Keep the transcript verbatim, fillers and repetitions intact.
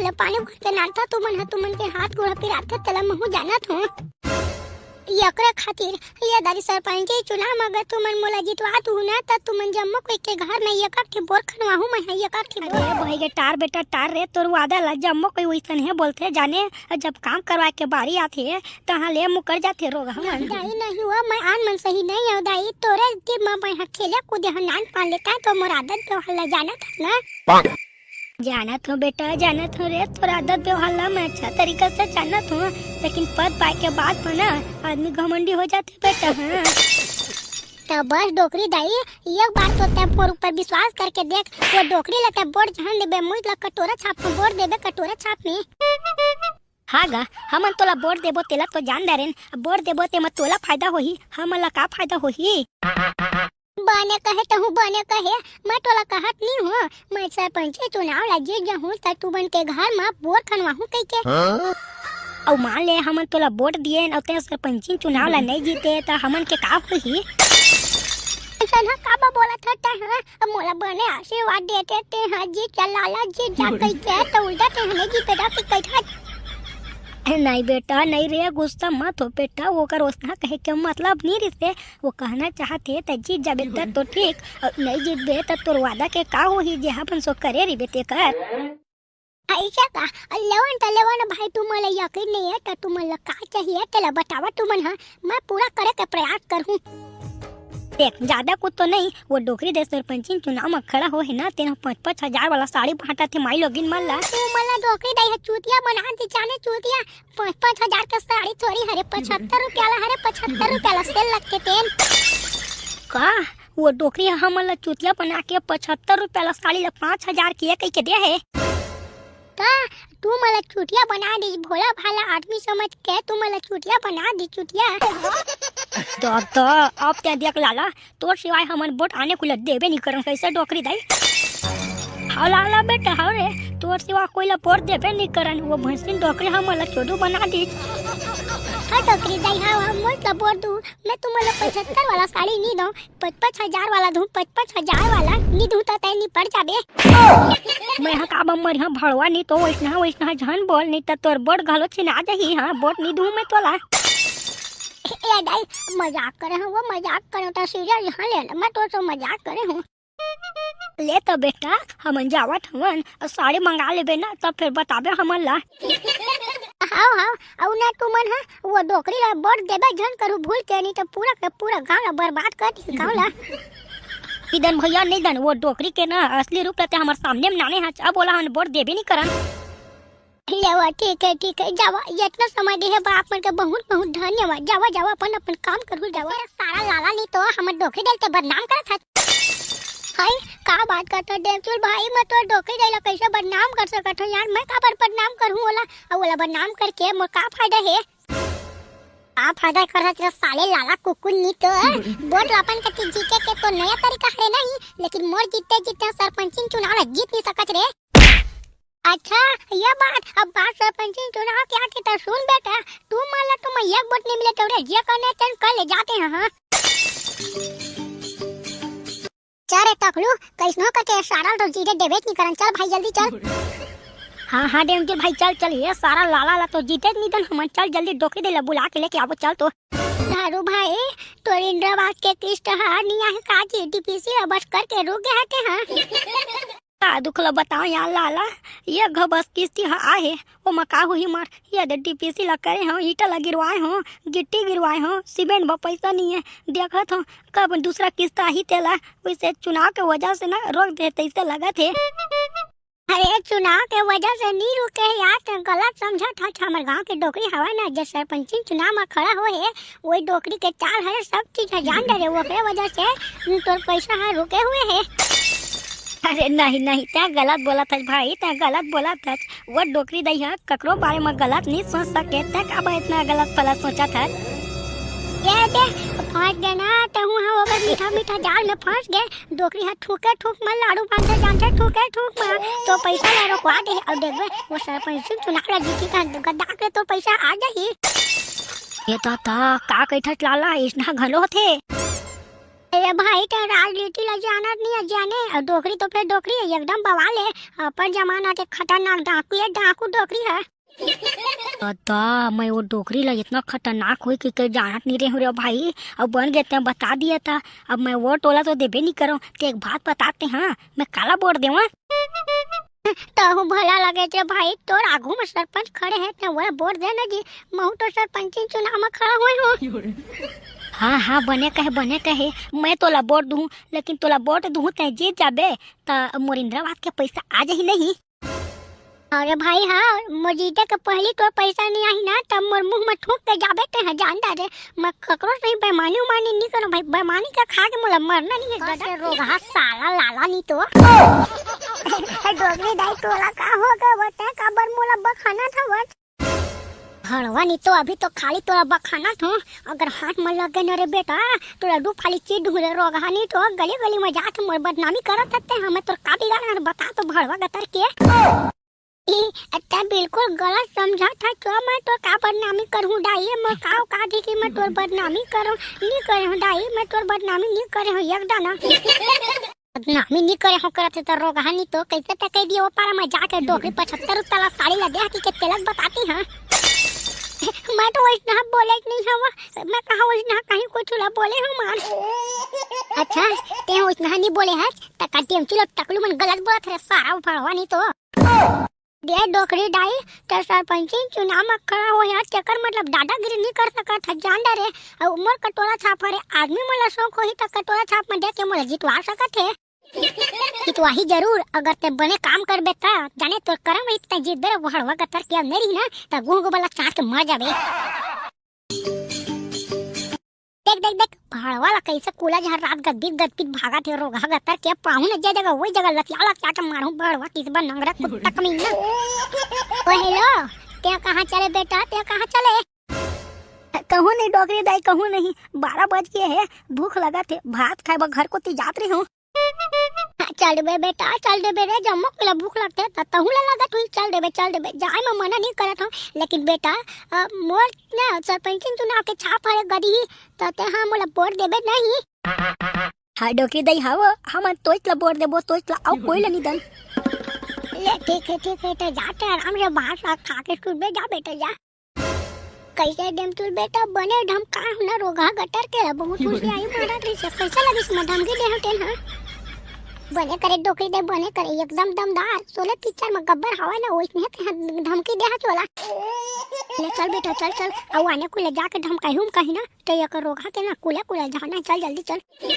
ले पानी भर के लानथा तुमन ह, तुमन के हाथ गोड़ पिरात हे, तेला महूं जानत हूं। एकरे खातिर ये दारी सरपंची चुनाव म अगर तुमन मोला जितवा दू ना, त तुमन जम्मो कोई के घर में एक एक ठे बोर खनवाहूं मैं ह, एक एक ठे बोर। अरे भाई के टार बेटा टार रे, तोर वादा ला जम्मो कोई वइसन हे बोलथे जाने, जब काम करवाए के बारी आथे, तहां ले मुकर जाथे रोग हमन। दाई नहीं हुआ, मैं आन मन सही नहीं हूं दाई, तोरे दिम मैं ह खेले कूदे हंव नान पान ले, तैं तो मोर आदत व्यवहार ला जानत हस ना। जानत हंव बेटा, जानत हंव रे, तोर आदत व्यवहार ला मैं अच्छा तरीका से जानत हंव, लेकिन पद पाए के बाद म ना आदमी घमंडी हो जाथे बेटा। हां, त बस डोकरी दाई, एक बार तो तैं मोर ऊपर विश्वास करके देख, वो डोकरी ला तैं बोर झन देबे, मुझ ला कटोरा छाप में बोर देबे, कटोरा छाप में। हां गा, हमन तोला बोर देबो तेला तो जान डारेन, बोर देबो तेमा तोला फायदा होही, हमन ला का फायदा होही? बने कहे तहूं बने कहे, मैं तोला कहत नी हूं, मैं सरपंची चुनाव ला जीत जाहूं त तुमन के घर म बोर खनवाहूं कहिके। हां? अउ मान ले हमन तोला वोट दिएन अउ तैं सरपंची चुनाव ला नइ जीते त हमन के का होही? अइसन ह काबर बोलत हस तैं ह? अब मोला बने आशीर्वाद देते तैं ह, जीत जा लाला जीत जा कहिके, त उल्टा तैं ह नइ जीते त फिर कहिथस। नहीं बेटा, नहीं रे, गुस्सा मत हो बेटा, ओकर ओसना कहे के मतलब नी रिहिसे। वो कहना चाहत हे, त जीत जाबे त तो ठीक, अउ नइ जीतबे त तोर वादा के का होही, जेहा अपन सो करे रहिबे तेकर? अइसे का? लेवन त लेवन भाई, तुमन ला यकीन नइ हे, त तुमन ला का चाहिए, तेला बतावा तुमन ह, मैं पूरा करे के प्रयास करहूं। देख, ज्यादा कुछ तो नहीं, वो डोकरी दाई सरपंची चुनाव म खड़ा होहे ना, तेन पाँच पाँच हजार वाला साड़ी बांटत हे माईलोगिन मन ला। तुमन ला डोकरी दाई ह चूतिया बना दे जाने चूतिया, पाँच पाँच हजार के साड़ी थोड़ी हरे, पचहत्तर रुपया ला हरे, पचहत्तर रुपया ला सेल लगथे तेन। का? वो डोकरी ह हमन ला चूतिया बना के पचहत्तर रुपया ला साड़ी ला पाँच हजार के कहिके दे हे? का? तुमन ला चूतिया बना दिस, भोला भाला आदमी समझ के तुमन ला चूतिया बना दिस, चूतिया। तो, तो, अब तैं देख लाला, तोर सिवाय हमन वोट आने कुला देबे नी करन, कइसे डोकरी दाई? हव लाला बेटा, हव रे, तोर सिवा कोई ला वोट देबे नी करन, वो भैंसिन डोकरी हमन ला चोदू बना दिस। हव डोकरी दाई, हव, हव, मोर ला वोट दू, मैं तुमन ला पचहत्तर वाला साड़ी नी दंव, पाँच पाँच हजार वाला दूं, पाँच पाँच हजार वाला, नी दूं त तैं निपट जाबे। मैं ह काबर मरिहंव भड़वा, नी तो वइसना, वइसना झन बोल, नी त तोर वोट घलो छिना जाही, हां, वोट नी दूं मैं तोला। ए दाई, मजाक करे हंव, वो मजाक करे हंव, त सीरियस हां ले, मैं तोर से मजाक करे हंव। ले त बेटा, हमन जावत हवन, अउ साड़ी मंगा लेबे ना, तब फिर बताबे हमन ला। हव, हव, अउ ना तुमन ह, वो डोकरी ला वोट देबे झन करहू भूल के, नी त पूरा के पूरा गांव ला बर्बाद कर दिही गांव ला। नी दन भइया, नी दन, वो डोकरी के ना असली रूप ला तैं हमर सामने म लाने हस, अब ओला हमन वोट देबे नी करन। ले वो, ठीक हे, ठीक हे, जावा, इतना समय देहे बर आप मन के बहुत, बहुत धन्यवाद। जावा, जावा, अपन, अपन काम करहू, जावा। सारा लाला नी तो हमर डोकरी दाई ल बदनाम करत हस। हाय, का बात करत हस डेमचुल भाई, मैं तोर डोकरी दाई ल कइसे बदनाम कर सकत हंव यार? मैं काबर बदनाम करहूं ओला? अउ ओला बदनाम करके मोर का फायदा हे? का फायदा करत हस रे साले लाला कुकुर नी तो? वोट ल अपन कति जीते के तो नया तरीका हरे नहीं, लेकिन मोर जीते जीते सरपंचिन चुनाव ल जीत नी सकत रे। अच्छा, ये बात, अब बात सरपंचिन चुनाव के आथे त सुन बेटा, तुमन ला तो मैं एक वोट नहीं मिले, तोरे जे करने तेन कर ले जाते हैं, हां। चल रे टकलू, कइसनो करके सारा ल तो जीते देबे नी करन, चल भाई जल्दी चल। हां, हां, डेमचुल भाई चल, चल, ये सारा लाला ला तो जीते नी दन हमन, चल जल्दी डोकरी दाई ला बुला के लेके आबो, चल तो। धारू भाई, तोर इंदिरा आवास के किस्त ह नी आहे का जी? डीपीसी ह बस करके रुक गे हटे, हां। का दुख ल बतावं यार लाला, ये घो बस किस्ती ह आहे, ओमा का होही मार, ये दे डीपीसी ल करे हंव, ईंटा ल गिरवाए हंव, गिट्टी गिरवाए हंव, सीमेंट बर पइसा नइ हे, देखत हंव कब दूसरा किस्त आही तेला, वइसे चुनाव के वजह से ना रोक दे तइसे लगत हे। अरे चुनाव के वजह से नी रुके हे यार, तैं गलत समझत हस, हमर गांव के डोकरी हवय ना, जे सरपंचिन चुनाव म खड़ा होहे, वही डोकरी के चाल हरे, सब चीज ह जान डरे, ओकरे वजह से तोर पइसा ह रुके हुए हे। अरे नहीं, नहीं, तैं गलत बोलत हस भाई, तैं गलत बोलत हस। वो डोकरी दाई ह ककरो बारे म गलत नइ सोच सके, तैं काबर इतना गलत फलत सोचत हस? ये दे, फंस गे ना, तहूं ह ओकर मीठा मीठा जाल में फंस गे। डोकरी ह थूके थूक म लाड़ू बांधे जानथे, थूके थूक म। तो पइसा ल रोकवा दे, अउ देखबे, वो सरपंचिन चुनाव ल जीती का गद्दा के तो पइसा आ जाही। ये तो, तो का कहिथस लाला, अइसना घलो होथे? अरे भाई, ते राजनीति ला जानत नहीं है जाने, अउ डोकरी तो फेर डोकरी है, एकदम बवाल है। अपन जमाना के खतरनाक डाकू, ये डाकू डोकरी है। दादा, मैं वो डोकरी ला इतना खतरनाक होई कि के जानत नहीं रहे रे भाई। अब बन गए ते बता दिया था। अब मैं वो टोला तो देबे नहीं करो। ते एक बात बताते, हाँ, मैं काला वोट देवा। तहु भला लगे जे भाई, तोर आगू में सरपंच खड़े हैं, ते वो वोट देना जी। महू तो सरपंची चुनाव में खड़ा हुए हूँ। हाँ हाँ, बने कहे, बने कहे, मैं तोला वोट दूँ, लेकिन तोला वोट दूँ ते जीत जाबे, त मोर इंदिरा आवास के पैसा आ जाही नहीं? अरे भाई, हाँ, मोर जीते के पहली तोर पैसा नहीं आही ना, तब मोर मुंह में थूक के जाबे ते है, जान डारे। मैं ककरो से ही बेमानी उमानी नहीं करूँ भाई, बेमानी का खा के मोला मरना नहीं है। बस गधा। ये रोगहा साला लाला नहीं तो। हे डोगरी दाई, तोला का हो गए वो, ते काबर मोला बखाना था वो? भड़वा नहीं तो, अभी तो खाली तोला बखाना था। अगर हाथ में लग गए ना रे बेटा, तोला दू फाली चीर दूँ रे रोगहा नहीं तो। गली गली में जाके मोर बदनामी करत हते, हमें तोर का बिगाड़ा है बता तो भड़वा गतर के। ई, ते बिल्कुल गलत समझत हस तो। मैं तोर का बदनामी करहूँ दाई? मोर का औकात है कि मैं तोर बदनामी करहूँ? नहीं करे हूँ दाई, मैं तोर बदनामी नहीं करे हूँ एक दाना। बदनामी नहीं करे हूँ करत है तो रोगहा नहीं तो कैसे ते कह दिए वो पारा मैं जाके डोकरी पचहत्तर तला साड़ी ला दे हकी के तिलक बताती हाँ। मैं तो वैसना बोले नहीं हूँ, मैं कहा वैसना कहीं कुछ ला बोले हूँ मार। अच्छा, ते वैसना नहीं बोले है, त का टेमचू ला टकलू मन गलत बोलत रे सारा भड़वा नहीं तो। दे डोकरी दाई, ते सरपंची चुनाव में खड़ा हो यार, तेकर मतलब दादागिरी नहीं कर सकत है, जान डरे। अउ मोर कटोरा छाप हरे, आदमी मोला शौक होही त कटोरा छाप में दे के मोला जितवा सकत है। जितवाही जरूर, अगर ते बने काम करबे त। जाने तोर करम रही त जीतबे रे, भड़वा गतर के अब नहीं रही ना, त गुह गोबर ला चाट के मर जाबे। देख, देख, देख, भड़वा ला कैसे कुला झर रात गदबित गदबित भागत हे, रोगहा गतर के पाहुन जे जगह वही जगह लतिया लतिया के मारू भड़वा किसबा नंगरा कुत्ता कमीना। ओ हेलो, ते कहाँ चले बेटा, ते कहाँ चले? कहूँ नहीं डोकरी दाई, कहूँ नहीं, बारह बज गए है, भूख लगत हे, भात खाए बर घर कोती जात रही हूँ। हाँ, चल देबे बेटा, चल देबे रे, जम्मो के ला भूख लगथे, त तहू ला लगत हुई, चल देबे, चल देबे, जाए म मना नहीं करत हूँ, लेकिन बेटा, अ, मोर ना सरपंची चुनाव के छाप हरे गदी ही, त ते हाँ मोला वोट देबे नहीं। हाँ डोकरी दई, हाँ वो, हम तोच ला वोट देबो, तोच ला, अउ कोई ला नहीं दन। ले ठीक है, ठीक है, ते जा ते आराम से भात साग खा के सुतबे, जा बेटा जा। कैसे डेमचुल बेटा बने धमका हूँ ना रोगहा गटर के ला, बहुत होशियारी मारत रही से, कैसे लगिस मैं धमकी दे हूँ तेन, हाँ? बने करे डोकरी दे, बने करे एकदम दमदार, सोले पिक्चर में गब्बर हवा ना, वैसने के हाँ धमकी दे हस चोला। ले चल बेटा, चल, चल, अउ आने को ले जाके धमकाई हूँ कहीं ना, तो ये रोगहा के ना कुले कुले जाना, चल जल्दी चल।